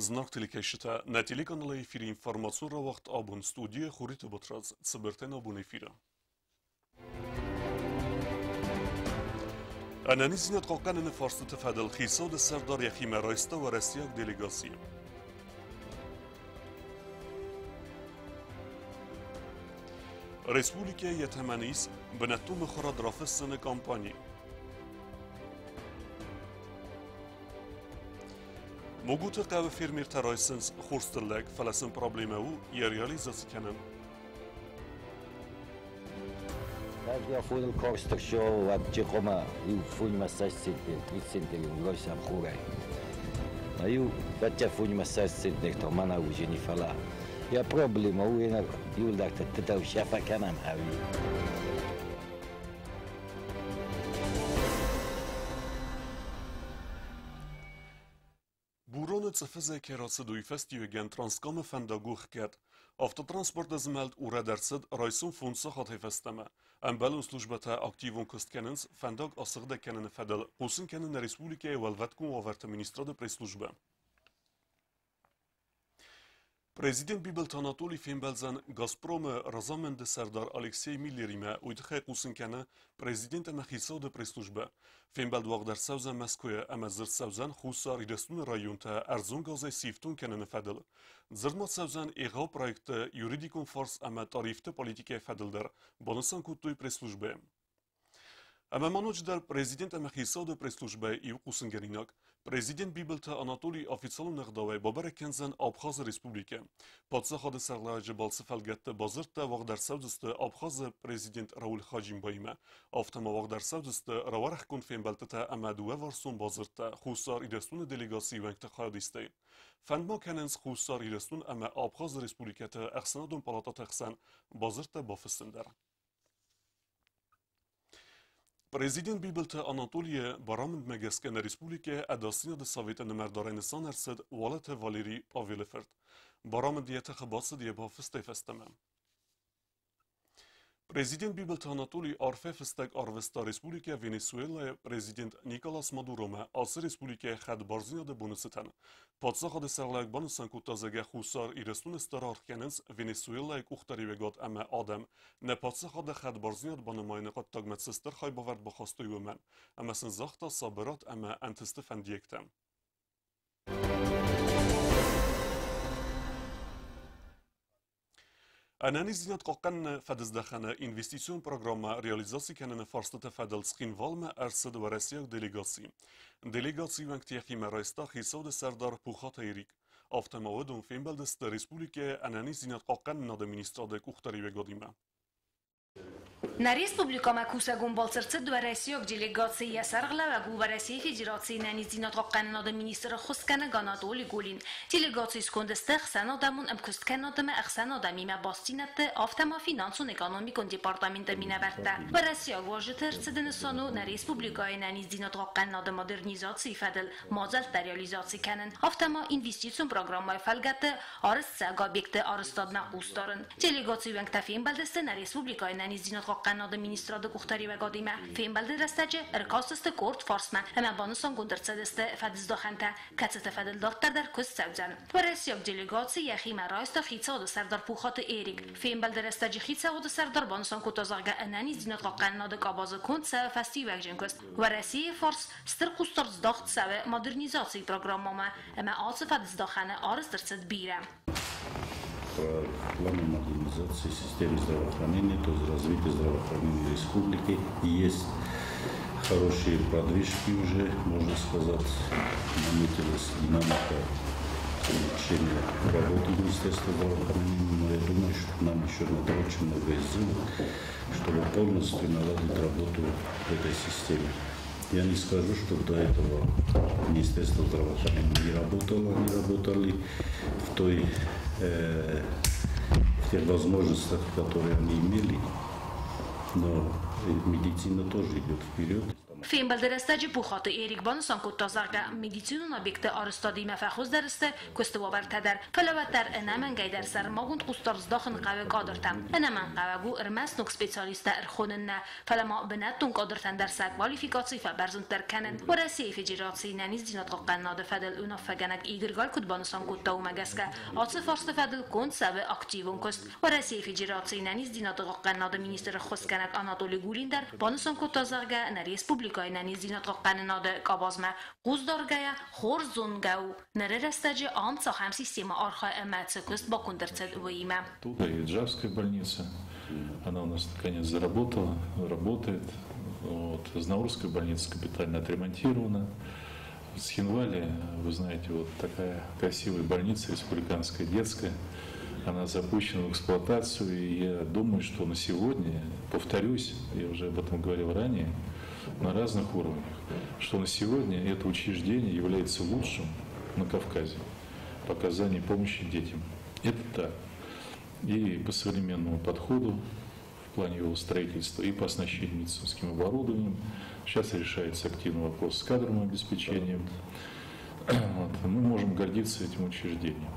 Знаг телекӕсджытӕ, нӕ телеканалы эфиры информацион рауагъд абон студийы Хуриты Батрадз, цыбыртӕн абон эфиры. Ӕнӕниздзинад хъахъхъӕныны фарстыты фӕдыл хицауады сӕрдар йӕхимӕ райста уӕрӕсейаг делегацийы. Республикӕйы йӕ тӕмӕны ис бынӕттон мыхуырад рафыссыны кампани. Могуты хъӕуы фермертӕ райсынц хорз тыллӕг, фӕлӕ сын проблемӕ у йӕ реализаци кӕнын. Афоныл карстӕг сывӕллӕтты хъуамӕ иу фонимӕ 6 центнер, 30 центнер райсӕм хорӕй. Иу фӕттӕ фонимӕ 6 центнер та мӕнӕ уыдзӕни, фӕлӕ йӕ проблемӕ у, иуылдӕр тыдтытӕ сӕ фӕкӕнӕм ӕви. Буроны цъыфы зӕй кӕй рацыд, уый фӕстиуӕгӕн Транскамы фӕндаг у хгӕд. Автотранспорты змӕлд урӕд ӕрцыд райсом 5 сахатӕй фӕстӕмӕ. Ӕмбӕлон службӕтӕ активон куыст кӕнынц фӕндаг асыгъдӕг кӕныны фӕдыл, хъусын кӕны нӕ республикӕйы Уӕлвӕткон уавӕрты министрады пресс-службӕ. Президент Бибылты Анатолий фембӕлдзӕн «Газпромы» разамынды сӕрдар Алексей Миллеримӕ, уый тыххӕй хъусын кӕны президент ӕмӕ хицауады пресс-службӕ. Фембӕлд уагъд ӕрцӕудзӕн Мӕскуыйы ӕмӕ дзырд цӕудзӕн Хуссар Ирыстоны районтӕ ӕрдзон газӕй сифтонг кӕныны фӕдыл. Дзырд ма цӕудзӕн егъау проекты юридикон фарс ӕмӕ тарифты политикӕйы фӕдыл дӕр, банысан кодтой пресс-службӕйы. Ӕмӕ ма ноджыдӕр президент ӕмӕ хицауады пресс-службӕйы иу хъусынгӕнинаг. Президент Бибылты Анатолий официалон ӕгъдауӕй бабӕрӕг кӕндзӕн Абхазы Республикӕ. Паддзахады сӕргълӕууӕджы балцы фӕлгӕтты бадзырдтӕ уагъд ӕрцӕудзысты Абхазы президент Рауль Хаджимбаимӕ. Афтӕ ма уагъд ӕрцӕудзысты рауӕрӕхгонд фембӕлдтытӕ ӕмӕ дыууӕварсон бадзырдтӕ Хуссар Ирыстоны делегацийы уӕнгты хайадистӕй. Фӕнд ма кӕнынц Хуссар Ирыстон ӕмӕ Абхазы Республикӕты ӕхсӕнадон палататы хсӕн бадзырдтӕ бафыссын дӕр. Президент Бибылты Анатолийы барамындмӕ гӕсгӕ нӕ республикӕйы Ӕдасдзинады советы нымӕрдарӕй нысан ӕрцыд Уалыты Валерий Павелы фырт. Барамынд йӕ тыхы бацыд йӕ бафыстӕй фӕстӕмӕ. Президент Бибылты Анатолий арфӕ фыстӕг арвыста Республикӕ Венесуэлӕйы президент Николас Мадуромӕ ацы республикӕйы хӕдбардзинады боны цытӕн. Паддзахады сӕргълӕууӕг банысан кодта, зӕгъгӕ, Хуссар Ирыстоны стыр аргъ кӕнынц Венесуэлӕйы къухдариуӕгад ӕмӕ адӕм. Нӕ паддзахады хӕдбардзинад банымайыны хъуыддагмӕ цы стыр хайбавӕрд бахастой, уымӕн. Ӕмӕ сын загъта сабырад ӕмӕ ӕнтысты фӕндиӕгтӕ. Ӕнӕниздзинад хъахъхъӕныны фӕдыздӕхӕны инвестицион программӕ реализаци кӕныны фарстыты фӕдыл Цхинвалмӕ ӕрцыд уӕрӕсейаг делегаци. Делегацийы уӕнгты йӕхимӕ райста хицауады сӕрдар Пухаты Эрик. Афтӕ ма уыдон фембӕлдысты республикӕйы ӕнӕниздзинад хъахъхъӕнынады министрады къухдариуӕгадимӕ. Нӕ республикӕмӕ кусӕгон балц ӕрцыд уӕрӕсейаг делегаци, йӕ сӕргълӕууӕг у Уӕрӕсейы Федерацийы ӕнӕниздзинад хъахъхъӕнынады министры ӕххуысгӕнӕг Анатолий Гулин. Делегацийы сконды сты ӕхсӕнадӕмон ӕмкуысткӕнынад ӕмӕ ӕхсӕнадӕмимӕ бастдзинӕдты, афтӕ ма финансон-экономикон департаменты минӕвӕрттӕ. Уӕрӕсейаг уазджыты ӕрцыды нысан у нӕ республикӕйы ӕнӕниздзинад хъахъхъӕнынады модернизацийы фӕдыл мадзӕлттӕ реализаци кӕнын, афтӕ ма инвестицион программӕйы фӕлгӕтты арӕзтцӕуӕг объектты арӕзтадмӕ хъусдарын. Делегацийы уӕнгтӕ фембӕлдысты нӕ республикӕйы ӕнӕниздзинад хъахъхъӕнынады министрады къухдариуӕгадимӕ. Фембӕлды рӕстӕджы ӕркастысты къорд фарстмӕ ӕмӕ банысангонд ӕрцыдысты фӕдыздахӕнтӕ, кӕцыты фӕдыл дарддӕр дӕр куыст цӕудзӕн. Уӕрӕсейаг делегаци йӕхимӕ райста хицауады сӕрдар Пухаты Эрик. Фембӕлды рӕстӕджы хицауады сӕрдар банысан кодта, зӕгъгӕ, ӕнӕниздзинад хъахъхъӕнынады къабазы конд цӕуы фӕстиуӕгджын куыст. Уӕрӕсейы фарс стыр хъусдард здӕхт цӕуы модернизацийы программӕмӕ ӕмӕ ацы фӕдыздахӕны арӕзт ӕрцыд бирӕ. По плану модернизации системы здравоохранения, то есть развития здравоохранения республики. Есть хорошие продвижки уже, можно сказать, наметилась динамика улучшения работы Министерства здравоохранения, но я думаю, что нам еще надо очень многое сделать, чтобы полностью наладить работу в этой системе. Я не скажу, что до этого Министерство здравоохранения не работало, они работали в тех возможностях, которые они имели, но медицина тоже идет вперед. Фембӕлды рӕстӕджы Пухаты Эрик банысан кодта, зӕгъгӕ, медицинон объекты арӕзтадимӕ фӕхуыздӕр сты куысты уавӕртӕ дӕр, фӕлӕ уӕддӕр ӕнӕмӕнгӕйдӕр сӕрмагонд хъусдард здахын хъӕуы кадртӕм. Ӕнӕмӕнгхъӕуӕг у ӕрмӕст ног специалисттӕ ӕрхонын нӕ, фӕлӕ ма бынӕттон кадртӕн дӕр сӕ квалификаци фӕбӕрзонддӕр кӕнын. Уӕрӕсейы Федерацийы ӕнӕниздзинад хъахъхъӕнынады фӕдыл уынаффӕгӕнӕг Игорь Галь куыд банысан кодта, уымӕ гӕсгӕ ацы фарсты фӕдыл конд цӕуы активон куыст. Уӕрӕсейы Федерацийы ӕнӕниздзинады хъахъхъӕнынады министры ӕххуысгӕнӕг Анатолий Гулин дӕр банысан кодта, зӕгъгӕ, нӕ республикӕйы ӕнӕниздзинад хъахъхъӕнынады къабазмӕ хъус даргӕйӕ, хорз зонгӕ у, ныры рӕстӕджы ам цахӕм системӕ архайы ӕмӕ цы куыст баконд ӕрцыд, уыимӕ. Туда и Джавская больница, она у нас наконец заработала, работает. Вот. Знаурская больница капитально отремонтирована. В Цхинвале, вы знаете, вот такая красивая больница, республиканская, детская. Она запущена в эксплуатацию, и я думаю, что на сегодня, повторюсь, я уже об этом говорил ранее, на разных уровнях, что на сегодня это учреждение является лучшим на Кавказе по оказанию помощи детям. Это так. И по современному подходу в плане его строительства, и по оснащению медицинским оборудованием. Сейчас решается активный вопрос с кадровым обеспечением. Вот. Мы можем гордиться этим учреждением.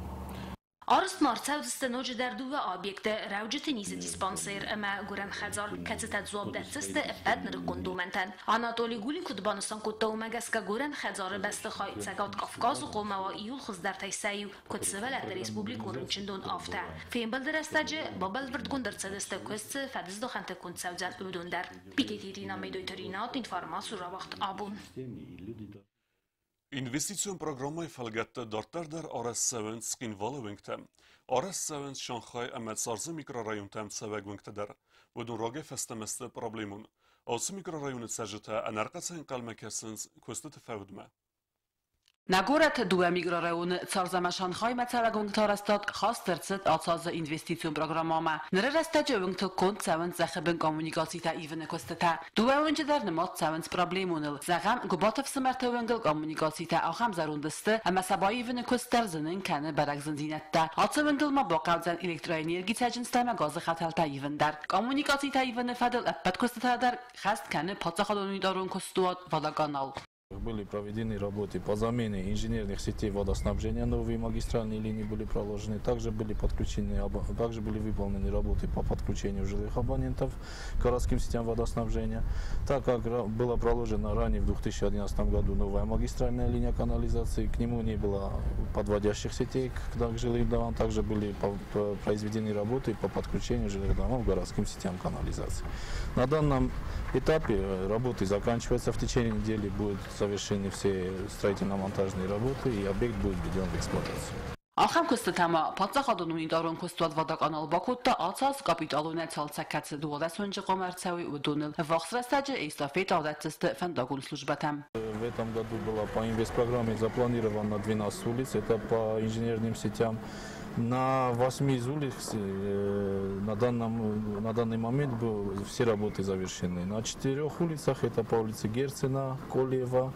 Арӕзт ма ӕрцӕудзысты ноджыдӕр дыууӕ объекты: рӕуджыты низы диспансер ӕмӕ гуырӕн хӕдзар, кӕцытӕ дзуапп дӕтдзысты ӕппӕт нырыккон домӕнтӕн. Анатолий Гулин куыд банысан кодта, уымӕ гӕсгӕ гуырӕн хӕдзары бӕстыхай Цӕгат Кавказы хъуамӕ уа иууыл хуыздӕртӕй сӕ иу, куыд сывӕллӕтты республикон рынчындон, афтӕ. Фембӕлды рӕстӕджы бабӕлвырдгонд ӕрцыдысты, куыст цы фӕдыздахӕнты конд цӕудзӕн, уыдон дӕр. Битеты Ирина, Медойты Ринат, информацион рауагъд «Абон». Инвестицион программӕйы фӕлгӕтты дарддӕр дӕр арӕзт цӕуынц Цхинвалы уынгтӕ. Арӕзт цӕуынц Шанхай ӕмӕ Царзы микрорайонтӕм цӕуӕг уынгтӕ дӕр. Уыдон рагӕй фӕстӕмӕ сты проблемон. Ацы микрорайоны цӕрджытӕ ӕнӕрхъӕцӕй ӕнхъӕлмӕ кӕсынц куыстыты фӕудмӕ. Нӕ горӕты дыууӕ микрорайоны Царз ӕмӕ Шанхаймӕ цӕуӕг уынгты арӕзтад хаст ӕрцыд ацы азы инвестицион программӕмӕ. Ныры рӕстӕджы уынгтыл конд цӕуынц зӕххы бын коммуникацитӕ ивыны куыстытӕ. Дыууӕ уынджы дӕр нымад цӕуынц проблемоныл. Зӕгъӕм, Гуыбаты ӕфсымӕрты уынгыл коммуникацитӕ ахӕм зӕронд сты, ӕмӕ сӕ баивыны куыст дӕр зынын кӕны бӕрӕг зындзинӕдтӕ. Ацы уынгыл ма бахъӕудзӕн электроэнергийы цӕджындзтӕ ӕмӕ газы хӕтӕлтӕ ивын дӕр. Коммуникацитӕ ивыны фӕдыл ӕппӕт куыстытӕ дӕр хӕст кӕны паддзахадон унитарон куыстуат «Водоканал». Были проведены работы по замене инженерных сетей водоснабжения, новые магистральные линии были проложены, также были выполнены работы по подключению жилых абонентов к городским сетям водоснабжения. Так как была проложена ранее в 2011 году новая магистральная линия канализации, к нему не было подводящих сетей к жилым домам, также были произведены работы по подключению жилых домов к городским сетям канализации. На данном этапе работы заканчиваются, в течение недели будут завершены все строительно-монтажные работы, и объект будет введен в эксплуатацию. Ахӕм куыстытӕ ма паддзахадон унитарон куыстуат «Водоканал» бакодта ацы аз капиталонӕй цалцӕг кӕцы 12 уынджы хъуамӕ ӕрцӕуой, уыдоныл. Ӕввахс рӕстӕджы эстафетӕ адӕтдзысты фӕндагон службӕтӕм. В этом году было по инвестпрограмме запланировано 12 улиц, это по инженерным сетям. На 8 из улиц на данный момент все работы завершены. На 4 улицах, это по улице Герцена, Колиева,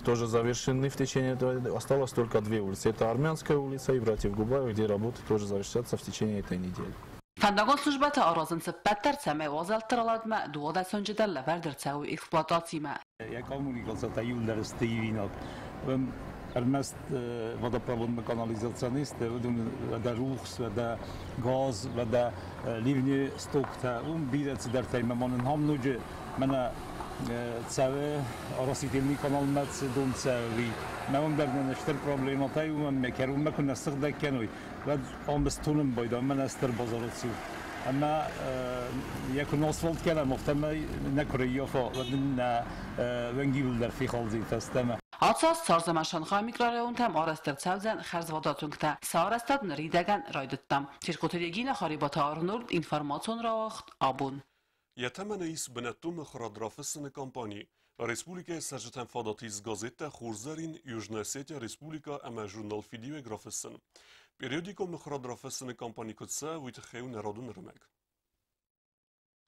тоже завершены в течение этого. Осталось только 2 улицы. Это Армянская улица и Братьев Губаев, где работы тоже завершатся в течение этой недели. Фӕндагон службӕтӕ аразынц ӕппӕт дӕр, цӕмӕй уазӕлтты раладмӕ 12 уынджы дӕр лӕвӕрд ӕрцӕуой эксплуатацимӕ. Йӕ коммуникацитӕ иууылдӕр сты ивинаг. Ӕрмӕст водопроводный канализационист, уыдон дӕ рухс, дӕ газ, дӕ ливнестоктӕ, уым бирӕ цыдӕртӕ ма нын ам ноджы мӕнӕ цӕуы оросительный каналмӕ цы дон цӕуы, мӕ уым дӕр нын стыр проблемӕтӕ, уымӕн кӕронмӕ куы нӕ сыгъдӕг кӕной, уӕд ам стонын байдайы, мӕнӕ стыр базары цур. Ӕмӕ йӕ куы асфальт кӕнӕм, афтӕмӕй нӕ куы рӕййафа, уӕд нын нӕ уынг иууылдӕр фехалдзӕн фӕстӕмӕ. Ацы аз Царз ӕмӕ Шанхай микрорайонтӕм арӕзт ӕрцӕудзӕн хӕрзвадат уынгтӕ. Сӕ арӕзтад ныридӕгӕн райдыдта. Ческоты Регина, Харибаты Арнольд, информацион рауагъд «Абон». Йӕ тӕмӕны ис бынӕттон мыхуырад рафыссыны кампани. Республикӕйы цӕрджытӕн фадат ис газеттӕ «Хурзӕрин», «Южная Осетия», «Республика» ӕмӕ журнал «Фидиуӕг» рафыссын. Периодикон мыхуырад рафыссыны кампани куыд цӕуы, уый тыххӕй у нӕ радон ӕрмӕг.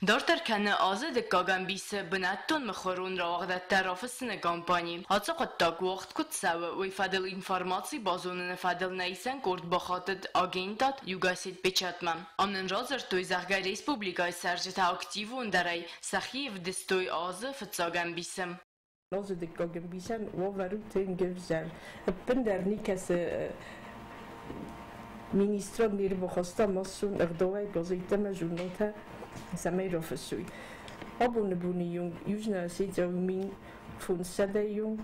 Дарддӕр кӕны азы дыккаг ӕмбисы бынӕттон мыхуырон рауагъдӕдтӕ рафыссыны кампани. Ацы хъуыддаг уагъд куыд цӕуы, уый фӕдыл информаци базоныны фӕдыл нӕ исӕн къорд бахатыд агентад Югосетпечать-мӕ. Ам нын радзырдтой, зӕгъгӕ, республикӕйы цӕрджытӕ активондӕрӕй сӕхи ӕвдыстой азы фыццаг ӕмбисы. Азы дыккаг ӕмбисӕн уавӕр у тынг ӕвзӕр. Ӕппындӕр никӕцы министрад не рбахаста массон ӕгъдауӕй газеттӕ ӕмӕ журналтӕ, цӕмӕй рафыссой. Абоны боны онг Южная Осетия у 1500-ӕй онг,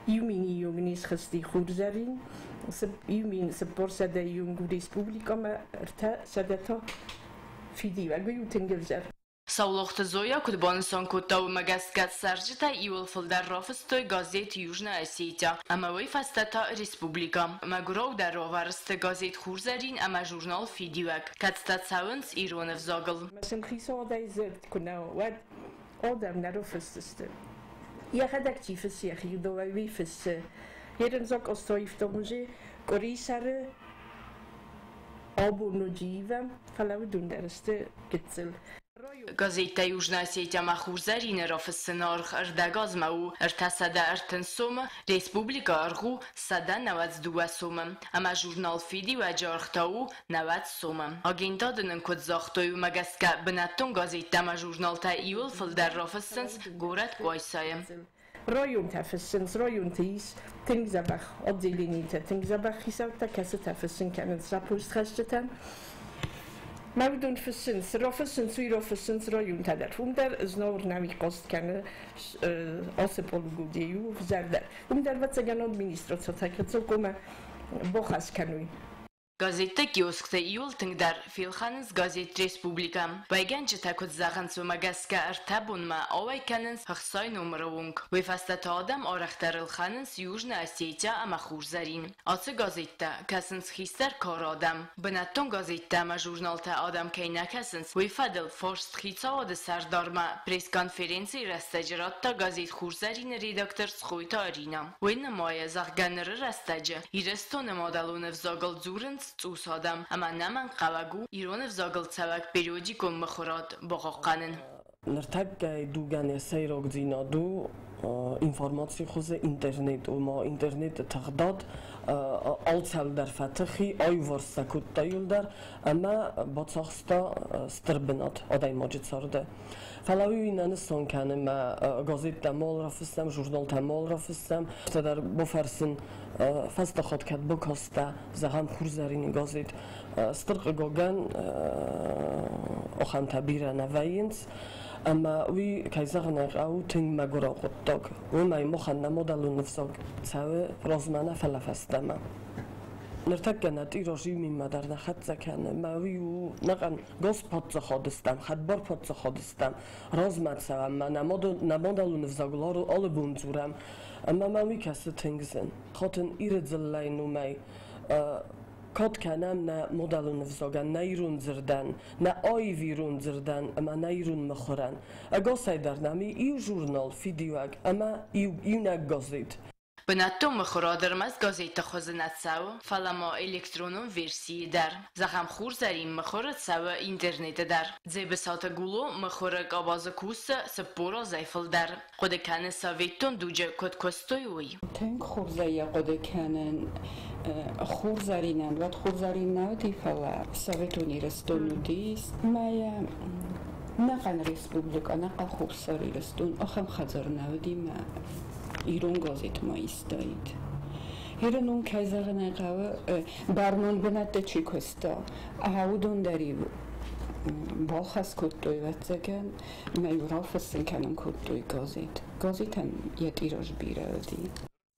1000-ы онг не схызти Хурзӕрин, 1400-ӕй онг у республикӕмӕ, 300 та фидиуӕг. Уый у тынг ӕвзӕр. Саулохты Зоя куыд банысан кодта, уымӕ гӕсгӕ цӕрджытӕ иууыл фылдӕр рафыстой газет «Южная Осетия» ӕмӕ уый фӕстӕ та «Республика». Мӕгуыраудӕр уавӕры сты газет «Хурзӕрин» ӕмӕ журнал «Фидиуӕг», кӕцытӕ цӕуынц ирон ӕвзагыл. Сын хицауадӕй дзырд куы нӕ, уӕд адӕм нӕ рафысдзысты. Йӕхӕдӕг чи фыссы, йӕхи удовӕй уый фыссы. Ерын закъазтаивта музей къуырисӕры абон ноджы ивӕм, фӕлӕ уыдон дӕр сты гыццыл. Газеттӕ Южная Осетия-мӕ Хурзӕрины рафыссыны аргъ ӕрдӕгазмӕ у 330 сомы, республикӕйы аргъ у 192 сомы ӕмӕ журнал «Фидиуӕджы» аргъ та у 90 сомы. Агентады нын куыд загътой, уымӕ гӕсгӕ бынӕттон газеттӕ ӕмӕ журналтӕ иууыл фылдӕр рафыссынц горӕт Къуайсайы. Районтӕ фыссынц, районты ис тынг дзӕбӕх отделенитӕ, тынг дзӕбӕх хицӕуттӕ, кӕцытӕ фыссын кӕнынц рапостхӕсджытӕн. Мӕ уыдон фыссынц, рафыссынц, уый рафыссынц районтӕ дӕр. Уым дӕр Знауыр нӕуи хъаст кӕны ацы полугодийы у ӕвзӕрдӕр. Уым дӕр ӕвӕццӕгӕн администраци кӕцыл бахӕс кӕной. Газеттӕ киосктӕ иууыл тынгдӕр фелхӕнынц газет «Республикӕ». Уӕйгӕнджытӕ куыд зӕгъынц, уымӕ гӕсгӕ ӕртӕ бонмӕ ауӕй кӕнынц ӕхцайы номыры онг. Уый фӕстӕ та адӕм арӕхдӕр ӕлхӕнынц «Южная Осетия» ӕмӕ «Хурзӕрин». Ацы газеттӕ кӕсынц хистӕр кары адӕм. Бынӕттон газеттӕ ӕмӕ журналтӕ адӕм кӕй нӕ кӕсынц, уый фӕдыл фарст хицауады сӕрдармӕ пресс-конференцийы рӕстӕджы радта газет «Хурзӕрин»-ы редактор Цгъойты Аринӕ. Уый нымайы, зӕгъгӕ, ныры рӕстӕджы Ирыстоны мадӕлон ӕвзагыл дзурынц цъус адӕм, ӕмӕ ӕнӕмӕнгхъӕуӕг у ирон ӕвзагыл цӕуӕг периодикон мыхуырад бахъахъхъӕнын. Ныртӕккӕйы дугӕн йӕ сӕйрагдзинад у информацийы хуызы интернет, ома интернеты тыгъдад алцӕуылдӕр фӕтых и, аиуварс сӕ кодта иуылдӕр ӕмӕ бацахста стыр бынат адӕймаджы царды. Фӕлӕ уый нӕ нысан кӕны, мӕ газеттӕ мал рафыссӕм, журналтӕ мал рафыссӕм, афтӕ дӕр бафӕрсын фӕстаг кӕд бакастӕ, зӕгъӕм, Хурзӕрины газет. Стыр хъыгагӕн, ахӕмтӕ бирӕ нӕ вӕййынц, ӕмӕ уый, кӕй зӕгъын ӕй хъӕуы, тынг мӕгуырау хъуыддаг. Уымӕй махӕн нӕ мадӕлон ӕвзаг цӕуы размӕ нӕ, фӕлӕ фӕстӕмӕ. Ныртӕккӕ нӕ тираж иу минмӕ дӕр нӕ хӕццӕ кӕны, мӕ уый у нӕхъӕн гос-паддзахады стӕм, хӕдбар паддзахады стӕм, размӕ цӕуӕм, мӕ нӕ мадӕлон ӕвзагыл алы бон дзурӕм, ӕмӕ мӕ уый кӕсы тынг зын. Хатын Иры дзыллӕйы номӕй кад кӕнӕм нӕ мадӕлон ӕвзагӕн, нӕ ирон дзырдӕн, нӕ аив ирон дзырдӕн ӕмӕ нӕ ирон мыхуырӕн. Ӕгасӕй дӕр нӕм иу журнал, Фидиуӕг ӕмӕ иунӕг газет. Бынӕттон мыхуырад ӕрмӕст газетты хуызы нӕ цӕуы, фӕлӕ ма электронон версийы дӕр. Зӕгъӕм, Хурзӕрин мыхуыры цӕуы интернеты дӕр. Дзебысаты Гуло мыхуыры къабазы кусы 40 азӕй фылдӕр. Хъуыды кӕны советон дуджы куыд куыстой, уый. Тынг хорзӕй йӕ хъуыды кӕнын Хурзӕринӕн. Уӕд Хурзӕрин нӕ уыди, фӕлӕ Советон Ирыстон уыдис. Мӕ нӕхъӕн республикӕ, нӕхъӕн Хуссар Ирыстон ахӕм хӕдзар нӕ уыди, мӕ ирон газет ма истаид. Ирон, кӕй зӕгъын ӕй хъӕуы, бӕрнон бынӕтты чи куыста, уыдон дӕр-иу бахӕс кодтой, ӕвӕццӕгӕн, ӕмӕ-иу рафыссын кӕнын кодтой газет. Газетӕн йӕ тираж бирӕ уыди.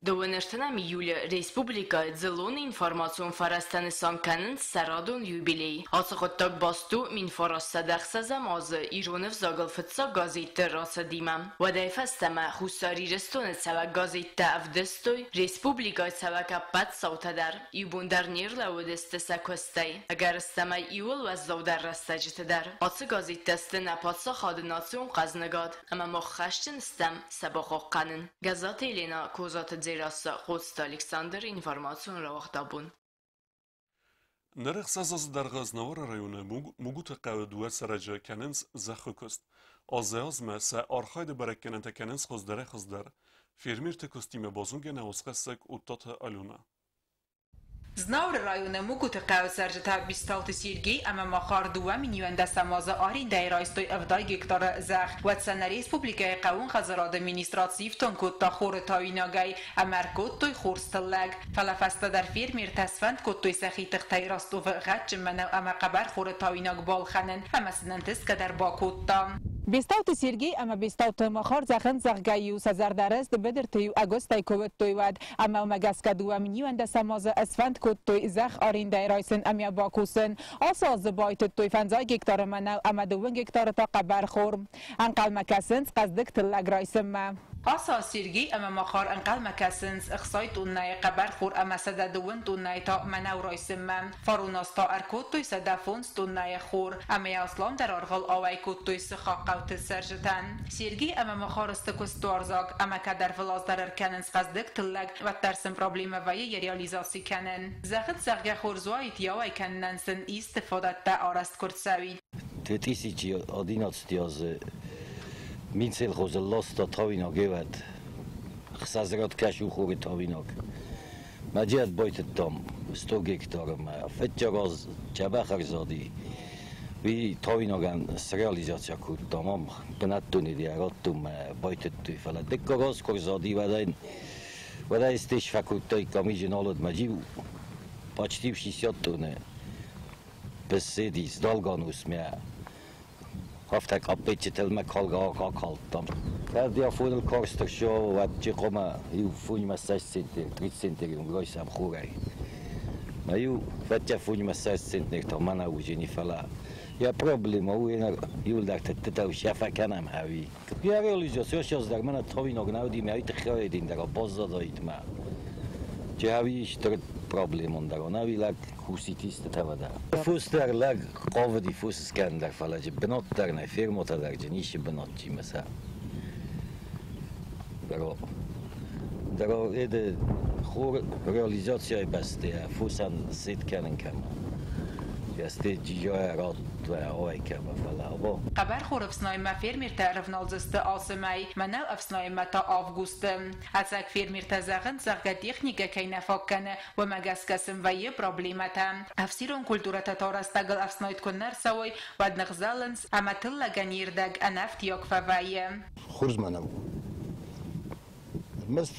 32 июля республикӕйы дзыллон информацион фӕрӕзтӕ нысан кӕнынц сӕ радон юбилей. Ацы хъуыддаг баст у 1906 азы ирон ӕвзагыл фыццаг газетты рацыдимӕ. Уӕдӕй фӕстӕмӕ Хуссар Ирыстоны цӕуӕг газеттӕ ӕвдыстой республикӕйы цӕуӕг ӕппӕт цаутӕ дӕр. Иу бон дӕр не рлӕууыдысты сӕ куыстӕй, ӕгӕрыстӕмӕй иууыл уӕззаудӕр рӕстӕджыты дӕр. Ацы газеттӕ сты нӕ паддзахады национ хъӕзныгад, ӕмӕ мах хӕсджын стӕм сӕ бахъахъхъӕнын. Гӕззаты Елена, Козаты Дзерассӕ, Хъоцты Александр, информацион рауагъдабон. Ныр 6 азы дӕргъы Знауыры районы Мугуты хъӕуы дыууӕ цӕрӕджы кӕнынц зӕххы куыст. Азӕй-азмӕ сӕ архайды бӕрӕггӕнӕнтӕ кӕнынц хуыздӕрӕй-хуыздӕр. Фермерты куыстимӕ базонгӕ нӕ уацхӕссӕг Оттаты Алена. Знауыры районы Мугуты хъӕуы цӕрджытӕ Бестауты Сергей ӕмӕ Махар 2 010 азы арендӕйы райстой 70 гектары зӕхх. Уӕд сӕ нӕ республикӕйы хъӕууон хӕдзарады министрад сифтонг кодта хоры тауинагӕй ӕмӕ ӕркодтой хорз тыллӕг. Фӕлӕ фӕстӕдӕр фермертӕ сфӕнд кодтой сӕхи тыхтӕй Ростовы гъӕдджын мӕнӕу ӕмӕ хъӕбӕрхоры тауинаг балхӕнын ӕмӕ сын ӕнтысгӕ дӕр бакодта. Бестауты Сергей ӕмӕ Бестауты Махар зӕгъынц, зӕгъгӕ-иу сӕ зӕрдӕрыст быдырты-иу ӕгуыстӕй куы уыдтой, уӕд. Ӕмӕ уымӕ гӕсгӕ 2 010 азы сфӕнд кодтой зӕхх арендӕйы райсын ӕмӕ бакусын. Ацы аз дзы байтыдтой 50 гектары мӕнӕу ӕмӕ 2 гектары та хъӕбӕрхор. Ӕнхъӕлмӕ кӕсынц хъӕздыг тыллӕг райсынмӕ. Ацы аз Сергей ӕмӕ Махар ӕнхъӕлмӕ кӕсынц 60 тоннӕйы хъӕбӕрхор ӕмӕ 102 тоннӕйы та мӕнӕу райсынмӕ. Фарон аз та ӕркодтой 105 тоннӕйы хор ӕмӕ йӕ асламдӕр аргъыл ауӕй кодтой сыхаг хъӕуты цӕрджытӕн. Сергей ӕмӕ Махар сты куыстуарзаг ӕмӕ кӕд ӕрвылаз дӕр ӕркӕнынц хъӕздыг тыллӕг, уӕддӕр сын проблемӕ вӕййы йӕ реализаци кӕнын. Зӕгъынц, зӕгъгӕ, хорз уаид, йӕ ауӕй кӕнынӕн сын исты фадӕттӕ арӕзт куы рцӕуид. 2011 азы Минсельхоз ласта тауинаг ӕвӕд. 600 кӕсу хоры тауинаг. Мӕ джиат байтыдтам 100 гектары мӕ. Фыццаг аз дзӕбӕх ӕрзади. Уый тауинагӕн среализация кодтам ам бынӕттон идея радтон мӕ байтыдтой. Фӕлӕ дыккаг аз куы ӕрзади, уӕдӕй стеш фӕкодтаиккам иджы налыд мӕ джиу почти в 60 тонны беседис долганус мӕ. Афтӕ къаппеччытыл мӕ калгӕ акалдтам. Кӕд афоныл карст ӕрцӕуа, уӕд чи хъуамӕ иу 25 центнер, 30 центнеры онг райсӕм хорӕй. Мӕ иу фӕттӕ 25 центнер та мӕнӕу уыдзӕни, фӕлӕ йӕ проблема у, иуылдӕр тыдтытӕ сӕ фӕкӕнӕм ӕви. Йӕ реализация сейчас дӕр мӕнӕ тауинаг нӕ уыди, мӕ уый тыххӕй дӕр баззадаид мӕ. Чи ӕви стыр проблемон дӕр, ӕви лӕг куситисты тӕвӕдӕ. Фос дӕр лӕг хъавыди фос скӕнын дӕр, фӕлӕ джы бынат дӕр нӕй, фермӕтӕ дӕр джы ницы бынат чимӕ сӕ. Дӕр эде хор реализацияйы бӕсты фосӕн сет кӕнын кӕмӕ. Ясте джиджая рад ой кӕмӕ, фӕлӕ або. Хъӕбӕрхор ӕфснайынмӕ фермертӕ ӕрӕвналдзысты ацы мӕй, мӕнӕу ӕфснайынмӕ та августы. Ӕцӕг фермертӕ зӕгъынц, зӕгъгӕ, техникӕ кӕй нӕ фаг кӕны, уымӕ гӕсгӕ сын вӕййы проблемӕтӕ. Ӕфсирон культурӕтӕ та рӕстӕгыл ӕфснайд куы нӕ рцӕуой, уӕд ныгъзӕлынц ӕмӕ тыллӕгӕн йе рдӕг ӕнӕфтиаг фӕвӕййы. Хорз мӕнӕу. Ӕрмӕст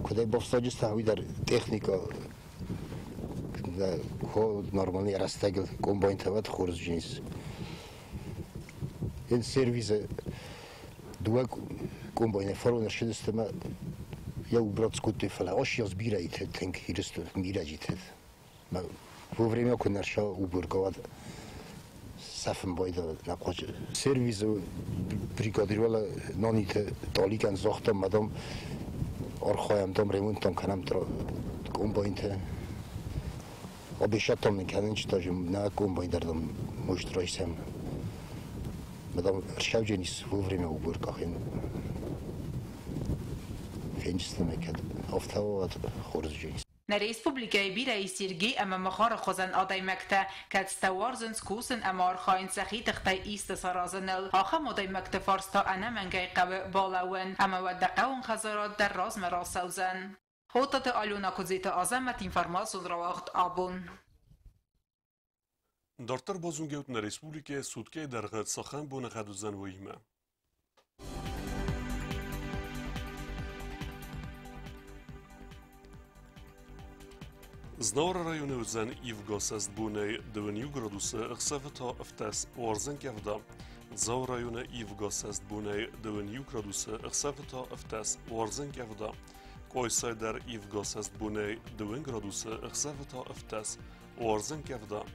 куыдӕй бафсаджыстӕ, уый дӕр техникӕ нормальный рӕстӕгыл комбайнтӕ уӕд хорз джинс. Ен сервизы дыууӕ комбайны фарон ӕрцыдысты ӕмӕ йӕ убрать кодтой, фӕлӕ ас бирӕ тынг Ирыстон бирӕ Мӕ вовремя куы нӕ рцӕуа уборка, уӕд сӕфын байдайы нӕ хъуаджы. Сервизы бригадир уӕлӕ Наниты Толикӕн загътам, мадам, архайӕм, дам, ремонттам кӕнӕм комбайнтӕ. Обещаттам нын кӕнын, даже нӕ комбайн дӕр, дам, может, райсӕм. Мадам, ӕрцӕудженис вовремя уборка хен. Фенджыстӕм кӕд афтӕ уӕд хорз дженис. Нӕ республикӕйы бирӕ ис Сергей ӕмӕ Махары хуызӕн адӕймӕгтӕ, кӕцытӕ уарзынц кусын ӕмӕ архайынц сӕхи тыхтӕй исты саразыныл. Ахӕм адӕймӕгты фарс та ӕнӕмӕнгӕй хъӕуы балӕууын, ӕмӕ уӕд дӕ хъӕууон хӕдзарад дӕр размӕ рацӕудзӕн. Хъотаты Алена, Куыдзеты Азӕмӕт, информацион рауагъд «Абон». Дарддӕр базонгӕут, нӕ республикӕйы суткӕйы дӕргъы цахӕм боныгъӕд уыдзӕн, уыимӕ. Знауыры районы уыдзӕн ивгӕ бонӕй 21 градусы, ӕхсӕвы та 17, уардзӕн къӕвда. Дзауы районы ивгӕ бонӕй 21 градусы, ӕхсӕвы та 17, уардзӕн къӕвда. Къуайсайы дӕр ивгӕ бонӕй 2 градусы, ӕхсӕвы та 17, уардзӕн къӕвда.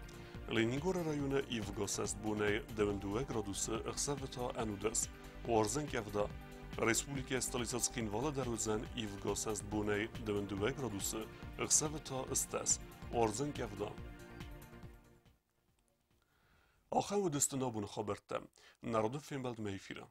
Ленингоры районы ивгӕ бонӕй 22 градусы, ӕхсӕвы та 11, уардзӕн къӕвда. Республикӕйы столицӕ Цхинвалы дӕр уыдзӕн ивгӕ бонӕй 22 градусы, ӕхсӕвы та 10, уардзӕн къӕвда. Ахӕм уыдысты нӕ абоны хабӕрттӕ. Народы фембӕлдмӕ эфиры.